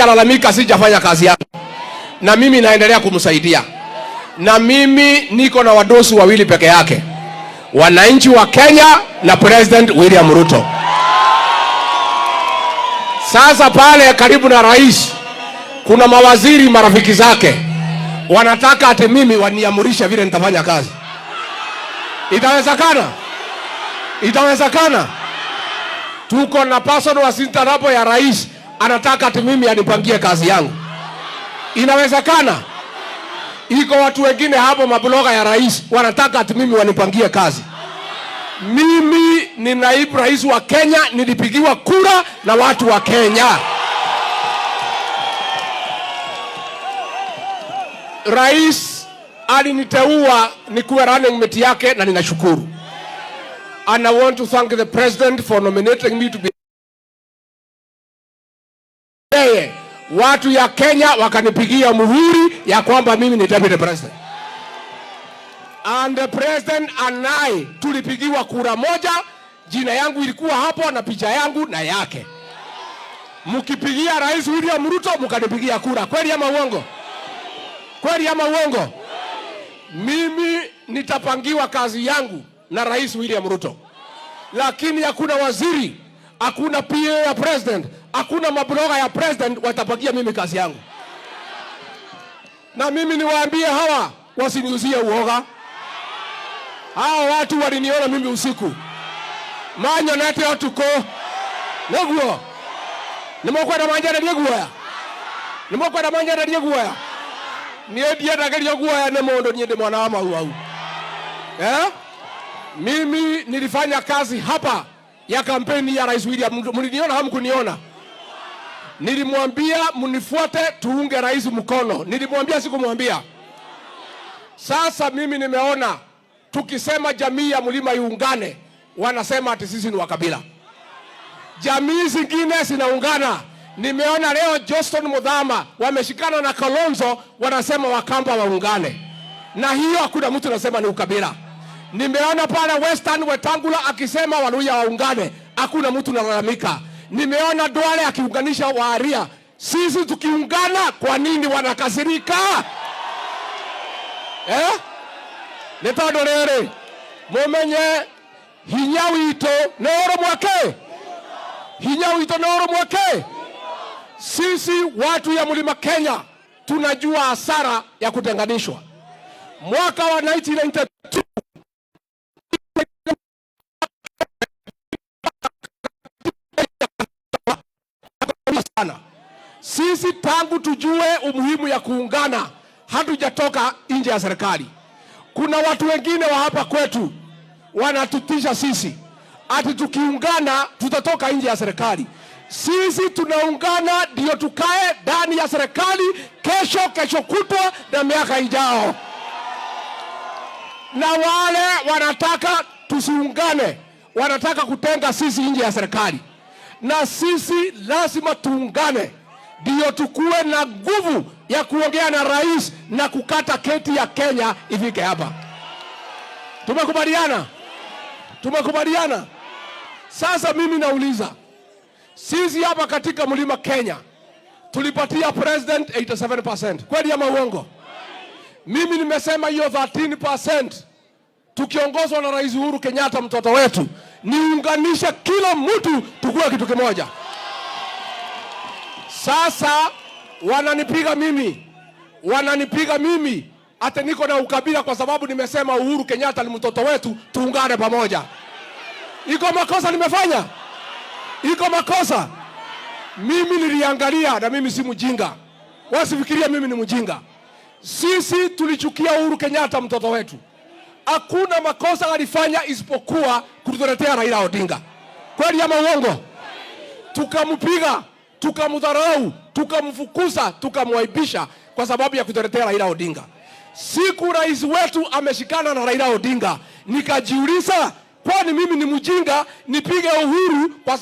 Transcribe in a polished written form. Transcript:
Lalamika sijafanya kazi yangu, na mimi naendelea kumsaidia, na mimi niko na wadosi wawili peke yake, wananchi wa Kenya na President William Ruto. Sasa pale karibu na rais kuna mawaziri marafiki zake wanataka ati mimi waniamurishe vile nitafanya kazi. Itawezekana? Itawezekana? Tuko na personal assistant hapo ya rais anataka ati mimi anipangie kazi yangu. Inawezekana? Iko watu wengine hapo mablogger ya rais wanataka ati mimi wanipangie kazi. Mimi ni naibu rais wa Kenya, nilipigiwa kura na watu wa Kenya. Rais aliniteua nikuwe running mate yake na ninashukuru. And I want to thank the president for nominating me to be yeye. Watu ya Kenya wakanipigia muhuri ya kwamba mimi ni deputy president. And the president and I tulipigiwa kura moja, jina yangu ilikuwa hapo na picha yangu na yake. Mkipigia Rais William Ruto mkanipigia kura, kweli ama uongo? Kweli ama uongo? Mimi nitapangiwa kazi yangu na Rais William Ruto, lakini hakuna waziri, hakuna PA ya president, hakuna mablogger ya president watapangia mimi kazi yangu. Na mimi niwaambie hawa wasiniuzie uoga. Hawa watu waliniona mimi usiku manyonete utuku niguo nimukwenda manjererie guoya, nimukwenda manjererie guoya. Nie ndiendagerio guoya ni mundu, nie ndi mwana wa mau eh? Mimi nilifanya kazi hapa ya kampeni ya Rais William. Mliniona hamkuniona? Nilimwambia mnifuate tuunge rais mkono. Nilimwambia, sikumwambia? Sasa mimi nimeona tukisema jamii ya mlima iungane, wanasema ati sisi ni wakabila. Jamii zingine zinaungana. Nimeona leo Johnston Muthama wameshikana na Kalonzo, wanasema Wakamba waungane, na hiyo hakuna mtu anasema ni ukabila. Nimeona pale Western Wetangula akisema Waluya waungane, hakuna mtu analalamika. Nimeona Duale akiunganisha Waaria. Sisi tukiungana, kwa nini wanakasirika? Eh? Nĩ tondũ rĩrĩ, mumenye hinya witũ nĩ ũrũmwe kĩ, hinya witũ nĩ ũrũmwe kĩ. Sisi watu ya mlima Kenya tunajua hasara ya kutenganishwa. Mwaka wa 1992 sana. Sisi tangu tujue umuhimu ya kuungana hatujatoka nje ya serikali. Kuna watu wengine wa hapa kwetu wanatutisha sisi ati tukiungana tutatoka nje ya serikali. Sisi tunaungana ndio tukae ndani ya serikali kesho, kesho kutwa na miaka ijao. Na wale wanataka tusiungane, wanataka kutenga sisi nje ya serikali, na sisi lazima tuungane ndio tukue na nguvu ya kuongea na rais na kukata keti ya Kenya ifike hapa. Tumekubaliana? Tumekubaliana? Sasa mimi nauliza, sisi hapa katika mlima Kenya tulipatia president 87%, kweli ama uongo? Mimi nimesema hiyo 13% tukiongozwa na Rais Uhuru Kenyatta mtoto wetu, niunganishe kila mtu tukue kitu kimoja. Sasa wananipiga mimi, wananipiga mimi hata niko na ukabila kwa sababu nimesema Uhuru Kenyatta ni mtoto wetu, tuungane pamoja. Iko makosa nimefanya? Iko makosa? Mimi niliangalia, na mimi si mjinga, wasifikiria mimi ni mjinga. Sisi tulichukia Uhuru Kenyatta mtoto wetu, hakuna makosa alifanya isipokuwa kutuletea Raila Odinga. Kweli ama uongo? Tukampiga, tukamdharau, tukamfukuza, tukamwaibisha kwa sababu ya kutuletea Raila Odinga. Siku rais wetu ameshikana na Raila Odinga, nikajiuliza, kwani mimi ni mjinga nipige Uhuru kwa